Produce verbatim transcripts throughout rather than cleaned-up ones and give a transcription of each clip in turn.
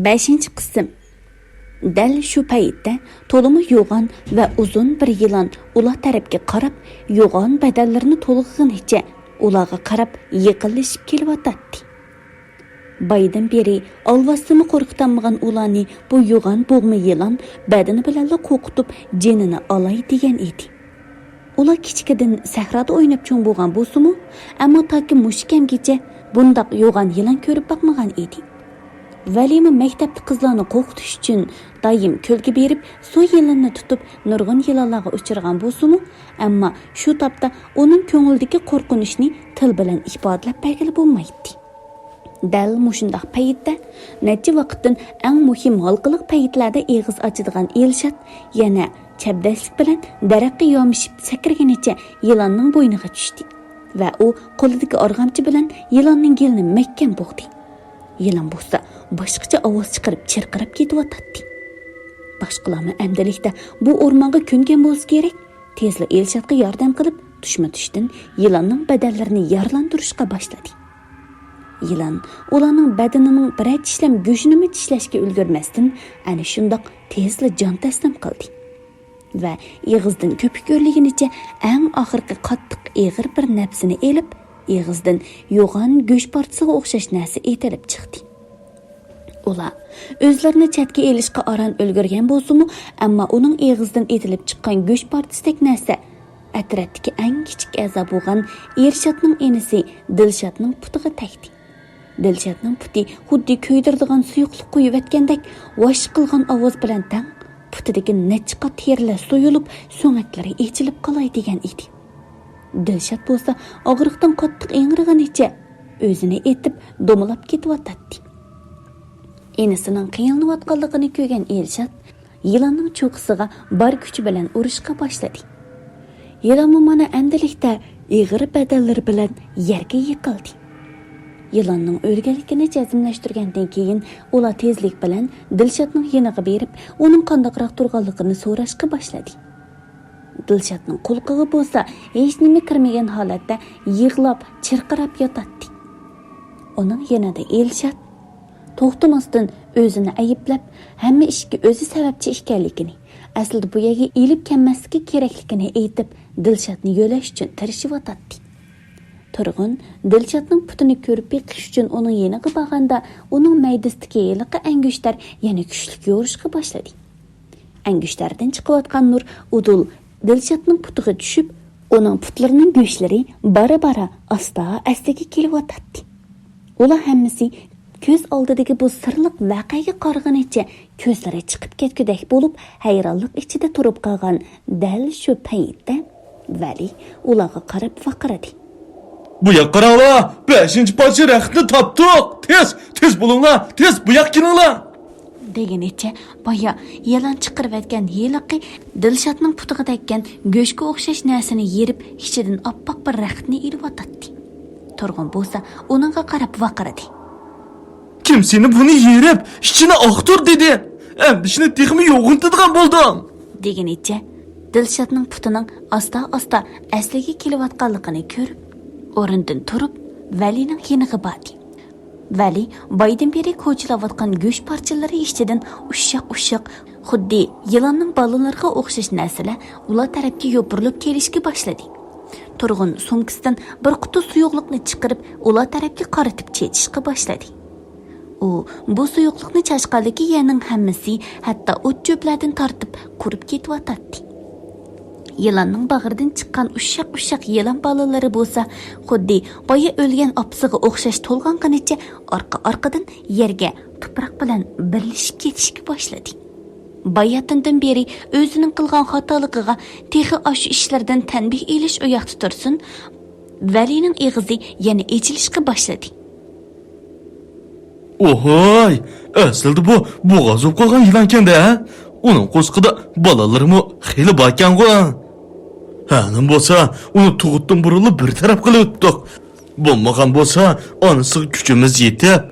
بەشىنچى قىسىم. دەل شۇ پەيتتە تولىمۇ يوغان ۋە ئۇزۇن بىر يىلان ئۇلار تەرەپكە قاراپ، يوغان بەدەنلىرىنى تولغىغىنىچە ئۇلارغا قاراپ يېقىنلىشىپ كېلىۋاتاتتى. بايدىن بېرى ئالۋاستىمۇ قورقۇتالمىغان ئۇلارنى بۇ يوغان بوغما يىلان بەدىنى بىلەنلا قورقۇتۇپ، جېنىنى ئالاي دېگەن ئىدى. ئۇلار كىچىكىدىن سەھرادا ئويناپ چوڭ بولغان بولسىمۇ، ئەمما تاكى مۇشۇ كەمگىچە بۇنداق يوغان يىلان كۆرۈپ باقمىغان ئىدى. ۋەلىمۇ مەكتەپتە قىزلارنى قورقۇتۇش ئۈچۈن دائىم كۆلگە بېرىپ، سۇ يىلىنىنى تۇتۇپ، نۇرغۇن يىلانلارغا ئۇچرىغان بولسىمۇ، ئەمما شۇ تاپتا ئۇنىڭ كۆڭلىدىكى قورقۇنچنى تىل بىلەن ئىپادىلەپ بەرگىلى بولمايتتى. دەل مۇشۇنداق پەيتتە، نەچچە ۋاقىتتىن ئەڭ مۇھىم ھالقىلىق پەيتلەردە ئېغىز ئاچىدىغان ئېلشات يەنە چەبدەسلىك بىلەن دەرەخكە يامىشىپ سەكرىگىنىچە يىلاننىڭ بوينىغا چۈشتى ۋە ئۇ قولىدىكى ئارغامچا بىلەن يىلاننىڭ گېلىنى مەھكەم بوغدى. يىلان بولسا باشقىچە ئاۋاز چىقىرىپ چىرقىراپ كېتىۋاتاتتى. باشقىلارمۇ ئەمدىلىكتە بۇ ئورمانغا كۆنگەن بولسا كېرەك، تېزلا ئېلشاتقا ياردەم قىلىپ، تۇشما-تۇشتىن يىلاننىڭ بەدەنلىرىنى يارىلاندۇرۇشقا باشلىدى. يىلان ئۇلارنىڭ بەدىنىنىڭ بىرەر چىشلەم گۆشىنىمۇ چىشلەشكە ئۈلگۈرمەستىن، ئەنە شۇنداق تېزلا جان تەسلىم قىلدى ۋە ئېغىزدىن كۆپۈك ئۆرلىگىنىچە ئەڭ ئاخىرقى قاتتىق ئېغىر بىر نەپسىنى ئېلىپ، ئېغىزدىن يوغان گۆش پارچىسىغا ئوخشاش نەرسە ئېتىلىپ چىقتى. ئۇلار ئۆزلىرىنى چەتكە ئېلىشقا ئاران ئۈلگۈرگەن بولسىمۇ، ئەمما ئۇنىڭ ئېغىزىدىن ئېتىلىپ چىققان گۆش پارچىسىدەك نەرسە ئەترەتتىكى ئەڭ كىچىك ئەزا بولغان ئېرشاتنىڭ ئىنىسى دىلشاتنىڭ پۇتىغا تەگدى. دىلشاتنىڭ پۇتى خۇددى كۆيدۈرىدىغان سۇيۇقلۇق قۇيۇۋەتكەندەك ۋاش قىلغان ئاۋاز بىلەن تەڭ پۇتىدىكى نەچچە قات تېرىلەر سويۇلۇپ، سۆڭەكلىرى ئېچىلىپ قالاي دېگەن ئىدى. دىلشات بولسا ئاغرىقتىن قاتتىق ئىڭرىغىنىچە ئۆزىنى ئېتىپ دومىلاپ كېتىۋاتاتتى. ئىنىسىنىڭ قىينىلىۋاتقانلىقىنى كۆرگەن ئېلشات يىلاننىڭ چوققىسىغا بار كۈچى بىلەن ئۇرۇشقا باشلىدى. يىلانمۇ مانا ئەمدىلىكتە ئېغىر بەدەنلىرى بىلەن يەرگە يىقىلدى. يىلاننىڭ ئۆلگەنلىكىنى جەزملەشتۈرگەندىن كېيىن، ئۇلار تېزلىك بىلەن دىلشاتنىڭ يېنىغا بېرىپ، ئۇنىڭ قانداقراق تۇرغانلىقىنى سوراشقا باشلىدى. دىلشاتنىڭ قۇلىقىغا بولسا ھېچنېمە كىرمىگەن ھالەتتە يىغلاپ، چىرقىراپ ياتاتتى. ئۇنىڭ يېنىدا ئېلشات توختىماستىن ئۆزىنى ئەيىبلەپ، ھەممە ئىشكە ئۆزى سەۋەبچى ئىكەنلىكىنى، ئەسلىدە بۇ يەرگە ئېلىپ كەلمەسلىكى كېرەكلىكىنى ئېيتىپ، دىلشاتنى يۆلەش ئۈچۈن تىرىشىۋاتاتتى. تۇرغۇن دىلشاتنىڭ پۇتىنى كۆرۈپ بېقىش ئۈچۈن ئۇنىڭ يېنىغا بارغاندا، ئۇنىڭ مەيدىسىدىكى ھېلىقى ئەڭگۈشتەر يەنە كۈچلۈك يورۇشقا باشلىدى. ئەڭگۈشتەردىن چىقىۋاتقان نۇر ئۇدۇل دىلشاتنىڭ پۇتىغا چۈشۈپ، ئۇنىڭ پۇتلىرىنىڭ گۆشلىرى بارا-بارا ئاستا ئەسلىگە كېلىۋاتاتتى. ئۇلار ھەممىسى كۆز ئالدىدىكى بۇ سىرلىق ۋەقەگە قارىغىنىچە كۆزلىرى چىقىپ كەتكۈدەك بولۇپ، ھەيرانلىق ئىچىدە تۇرۇپ قالغان دەل شۇ پەيتتە ۋەلى ئۇلارغا قاراپ ۋارقىرىدى. بۇ ياققا قاراڭلار، بەشىنچى پارچە رەختنى تاپتۇق. تېز، تېز بولۇڭلار، تېز بۇ ياققا كېلىڭلار. دېگىنىچە بايا يىلان چىقىرىۋەتكەن ھېلىقى دىلشاتنىڭ پۇتىغا تەگكەن گۆشكە ئوخشاش نەرسىنى يېرىپ، ئىچىدىن ئاپئاق بىر رەختنى ئېلىۋاتاتتى. تۇرغۇن بولسا ئۇنىڭغا قاراپ ۋارقىرىدى. كىم سېنى بۇنى يېرىپ، ئىچىنى ئاقتۇر دېدى؟ ئەمدى ئىشنى تېخىمۇ يوغىنىتىدىغان بولدۇڭ. دېگىنىچە دىلشاتنىڭ پۇتىنىڭ ئاستا-ئاستا ئەسلىگە كېلىۋاتقانلىقىنى كۆرۈپ، ئورنىدىن تۇرۇپ، ۋەلىنىڭ يېنىغا باردى. ۋەلى بايدىن بېرى كوچىلاۋاتقان گۆش پارچىلىرى ئىچىدىن ئۇششاق-ئۇششاق، خۇددى يىلاننىڭ بالىلىرىغا ئوخشاش نەرسىلەر ئۇلار تەرەپكە يوپۇرۇلۇپ كېلىشكە باشلىدى. تۇرغۇن سومكىسىدىن بىر قۇتا سۇيۇقلۇقنى چىقىرىپ، ئۇلار تەرەپكە قارىتىپ چېچىشقا باشلىدى. ئۇ بۇ سۇيۇقلۇقنى چاچقانلىكى يەرنىڭ ھەممىسى، ھەتتا ئوت-چۆپلەردىن تارتىپ قۇرۇپ كېتىۋاتاتتى. يىلاننىڭ باغرىدىن چىققان ئۇششاق-ئۇششاق يىلان بالىلىرى بولسا خۇددى بايا ئۆلگەن ئاپىسىغا ئوخشاش تولغانغىنىچە ئارقا-ئارقىدىن يەرگە تۇپراق بىلەن بىرلىشىپ كېتىشكە باشلىدى. باياتىندىن بېرى ئۆزىنىڭ قىلغان خاتالىقىغا تېخى ئاشۇ ئىشلىرىدىن تەنبىھ ئېلىش ئۇياقتا تۇرسۇن، ۋەلىنىڭ ئېغىزى يەنە ئېچىلىشقا باشلىدى. ئوھاي، ئەسلىدە بۇ بوغاز بولۇپ قالغان يىلانكەن-دە. ئۇنىڭ قورسىقىدا بالىلىرىمۇ خېلى باركەنغۇ. ھەلىم بولسا ئۇنى تۇغۇتتىن بۇرۇنلا بىر تەرەپ قىلىۋېتىپتۇق. بولمىغان بولسا ئانىسىغا كۈچىمىز يېتىپ،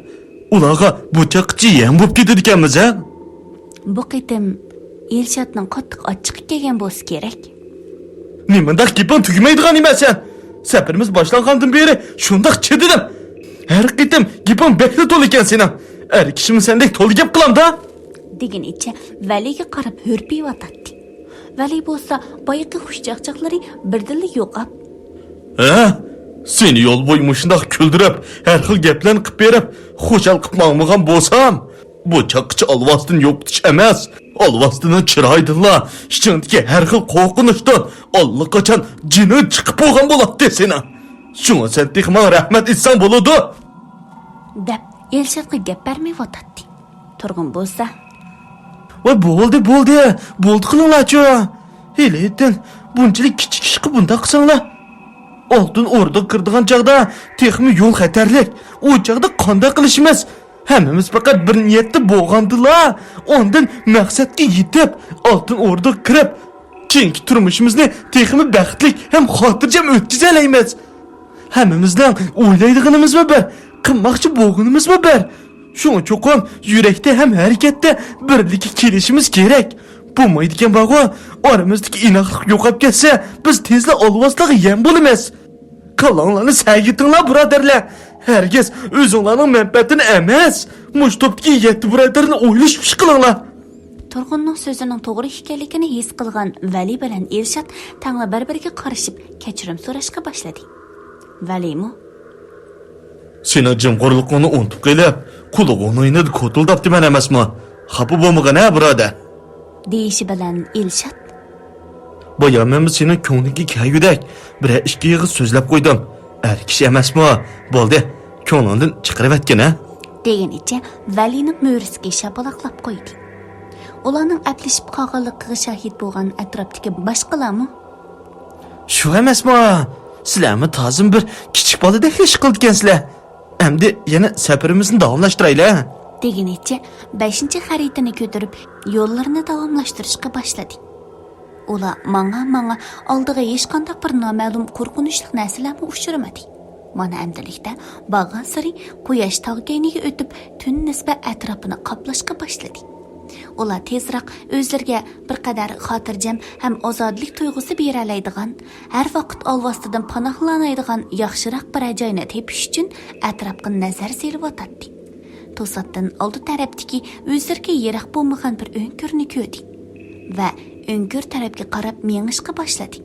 ئۇلارغا بۇ چاققىچە يەم بولۇپ كېتىدىكەنمىز ھە؟ بۇ قېتىم ئېلشاتنىڭ قاتتىق ئاچچىقى كەلگەن بولسا كېرەك. نېمانداق گېپىڭ تۈگىمەيدىغان نېمە سەن؟ سەپىرىمىز باشلانغاندىن بېرى شۇنداق چىدىدىم. ھەر قېتىم گېپىڭ بەكلا تولا ئىكەن سېنىڭ. ئەر كىشىمۇ سەندەك تولا گەپ قىلامدا؟ دېگىنىچە ۋەلىگە قاراپ ھۈرپىيىۋاتاتتى. ۋەلى بولسا بايىقى خۇش چاقچاقلىرى بىردىنلا يوقاپ، ھە؟ سېنى يول بويى مۇشۇنداق كۈلدۈرۈپ، ھەر خىل گەپلەرنى قىپ بېرىپ، خۇشال قىپ ماڭمىغان بولسام، بۇ چاققىچە ئالۋاستىنى يوقىتىش ئەمەس، ئالۋاستىنىڭ چىرايىدىنلا ئىچىڭدىكى ھەر خىل قورقۇنچتىن ئاللىقاچان جېنىڭ چىقىپ بولغان بولاتتى سېنىڭ. شۇڭا سەن تېخى ماڭا رەھمەت ئېيتساڭ بولىدۇ. دەپ، ئىلشاتقا گەپ بەرمەيۋاتاتتى. تۇرغۇن بولسا، ۋاي، بولدى، بولدى، بولدى قىلىڭلارچۇ. ھېلىدىن بۇنچىلىك كىچىك ئىشقا بۇنداق قىلساڭلار. ئالتۇن ئوردىغا كىرىدىغان چاغدا تېخىمۇ يول خەتەرلىك. ئۇ چاغدا قانداق قىلىشىمىز؟ ھەممىمىز پەقەت بىر نىيەتتە بولغاندىلا، ئاندىن مەقسەتكە يېتىپ، ئالتۇن ئوردىغا كىرىپ، كېيىنكى تۇرمۇشىمىزنى تېخىمۇ بەختلىك ھەم خاتىرجەم ئۆتكۈزەلەيمىز. ھەممىمىزنىڭ ئويلايدىغىنىمىزمۇ بىر، قىلماقچى بولغىنىمىزمۇ بىر. شۇڭا چوقۇم يۈرەكتە ھەم ھەرىكەتتە بىرلىككە كېلىشىمىز كېرەك. بولمايدىكەن بارغۇ، ئارىمىزدىكى ئىناقلىق يوقاپ كەتسە، بىز تېزلا ئالۋاستىلارغا يەم بولىمىز. كاللاڭلارنى سەگىتىڭلار، بۇرادەرلەر. ھەرگىز ئۆزۈڭلارنىڭ مەنپەئەتىنى ئەمەس، مۇشۇ توپتىكى يەتتە بۇرادەرنى ئويلىشىپ ئىش قىلىڭلار. تۇرغۇننىڭ سۆزىنىڭ توغرا ئىكەنلىكىنى ھېس قىلغان ۋەلى بىلەن ئىلشات تەڭلا بىر-بىرىگە قارىشىپ كەچۈرۈم سوراشقا باشلىدى. ۋەلىمۇ، سېنىڭ جىمغۇرلۇقۇڭنى ئۇنتۇپ قېلىپ، قۇلىقىڭنىڭ يېنىدا كوتۇلداپتىمەن ئەمەسمۇ؟ خاپا بولمىغىن ھە، بۇرادەر. دېيىشى بىلەن ئىلشات، بايا مەنمۇ سېنىڭ كۆڭلۈڭگە كەلگۈدەك بىرەر ئىككى ئېغىز سۆزلەپ قويدۇم. ئەر كىشى ئەمەسمۇ؟ بولدى، كۆڭلۈڭدىن چىقىرىۋەتكىن ھە. دېگىنىچە ۋەلىنىڭ مۈرىسىگە شاپىلاقلاپ قويدى. ئۇلارنىڭ ئەپلىشىپ قالغانلىقىغا شاھىت بولغان ئەتراپتىكى باشقىلارمۇ، شۇ ئەمەسمۇ؟ سىلەرمۇ تازىمۇ بىر كىچىك بالىدەكلا ئىش قىلىدىكەنسىلەر. ئەمدى يەنە سەپىرىمىزنى داۋاملاشتۇرايلى. دېگىنىچە بەشىنچى خەرىتىنى كۆتۈرۈپ يوللىرىنى داۋاملاشتۇرۇشقا باشلىدى. ئۇلار ماڭا-ماڭا ئالدىغا ھېچقانداق بىر نامەلۇم قورقۇنچلۇق نەرسىلەرمۇ ئۇچرىمىدى. مانا ئەمدىلىكتە بارغانسېرى قۇياش تاغ كەينىگە ئۆتۈپ، تۈن نىسبەت ئەتراپىنى قاپلاشقا باشلىدى. ئۇلار تېزراق ئۆزلىرىگە بىر قەدەر خاتىرجەم ھەم ئازادىلىك تۇيغۇسى بېرەلەيدىغان، ھەر ۋاقىت ئالۋاستىدىن پاناھلىنالايدىغان ياخشىراق بىرەر جاينى تېپىش ئۈچۈن ئەتراپقا نەزەر سېلىۋاتاتتى. توساتتىن ئالدى تەرەپتىكى ئۆزلىرىگە يىراق بولمىغان بىر ئۆڭكۈرنى كۆردى ۋە ئۆڭكۈر تەرەپكە قاراپ مېڭىشقا باشلىدى.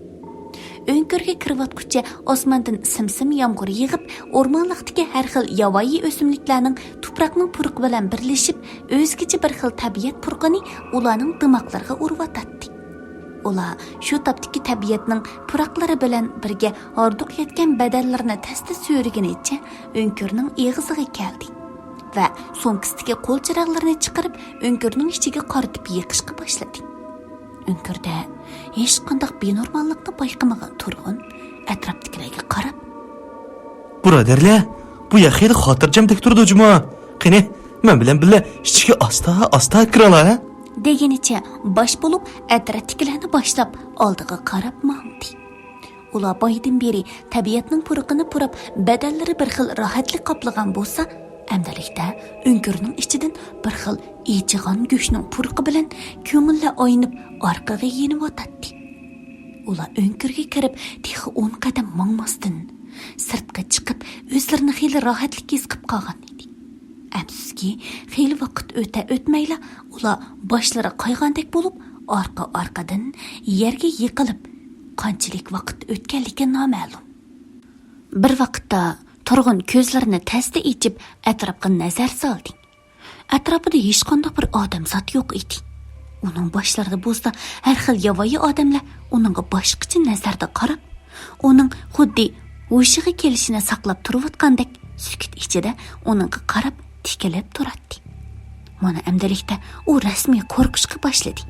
ئۆڭكۈرگە كىرىۋاتقۇچە ئاسماندىن سىم-سىم يامغۇر يېغىپ، ئورمانلىقتىكى ھەر خىل ياۋايى ئۆسۈملۈكلەرنىڭ تۇپراقنىڭ پۇرىقى بىلەن بىرلىشىپ، ئۆزگىچە بىر خىل تەبىئەت پۇرىقىنى ئۇلارنىڭ دىماقلىرىغا ئۇرۇۋاتاتتى. ئۇلار شۇ تاپتىكى تەبىئەتنىڭ پۇراقلىرى بىلەن بىرگە ھاردۇق يەتكەن بەدەنلىرىنى تەستە سۈرگىنىچە ئۆڭكۈرنىڭ ئېغىزىغا كەلدى ۋە سومكىسىدىكى قول چىراغلىرىنى چىقىرىپ، ئۆڭكۈرنىڭ ئىچىگە قارىتىپ يېقىشقا باشلىدى. ئۆڭكۈردە ھېچقانداق بىنورماللىقنى بايقىمىغان تۇرغۇن ئەتراپتىكىلەرگە قاراپ، بۇرادەرلەر، بۇ يەر خېلى خاتىرجەمدەك تۇرىدۇ جۇمۇ. قېنى، مەن بىلەن بىللە ئىچىگە ئاستا-ئاستا كىرىڭلار ھە. دېگىنىچە باش بولۇپ ئەتراپتىكىلەرنى باشلاپ ئالدىغا قاراپ ماڭدى. ئۇلار بايىدىن بېرى تەبىئەتنىڭ پۇرىقىنى پۇراپ، بەدەنلىرى بىر خىل راھەتلىك قاپلىغان بولسا، ئەمدىلىكتە ئۆڭكۈرنىڭ ئىچىدىن بىر خىل ئېچىغان گۆشنىڭ پۇرىقى بىلەن كۆڭۈللەر ئاينىپ ئارقىغا يېنىۋاتاتتى. ئۇلار ئۆڭكۈرگە كىرىپ تېخى ئون قەدەم ماڭماستىن، سىرتقا چىقىپ ئۆزلىرىنى خېلى راھەتلىك ھېس قىپ قالغان ئىدى. ئەپسۇسكى، خېلى ۋاقىت ئۆتە-ئۆتمەيلا ئۇلار باشلىرى قايغاندەك بولۇپ، ئارقا-ئارقىدىن يەرگە يىقىلىپ، قانچىلىك ۋاقىت ئۆتكەنلىكى نامەلۇم. بىر ۋاقىتتا تۇرغۇن كۆزلىرىنى تەستە ئېچىپ، ئەتراپقا نەزەر سالدى. ئەتراپىدا ھېچقانداق بىر ئادەمزات يوق ئىدى. ئۇنىڭ باشلىرىدا بولسا ھەر خىل ياۋايى ئادەملەر ئۇنىڭغا باشقىچە نەزەردە قاراپ، ئۇنىڭ خۇددى ھوشىغا كېلىشىنى ساقلاپ تۇرۇۋاتقاندەك سۈكۈت ئىچىدە ئۇنىڭغا قاراپ تىكىلىپ تۇراتتى. مانا ئەمدىلىكتە ئۇ رەسمىي قورقۇشقا باشلىدى.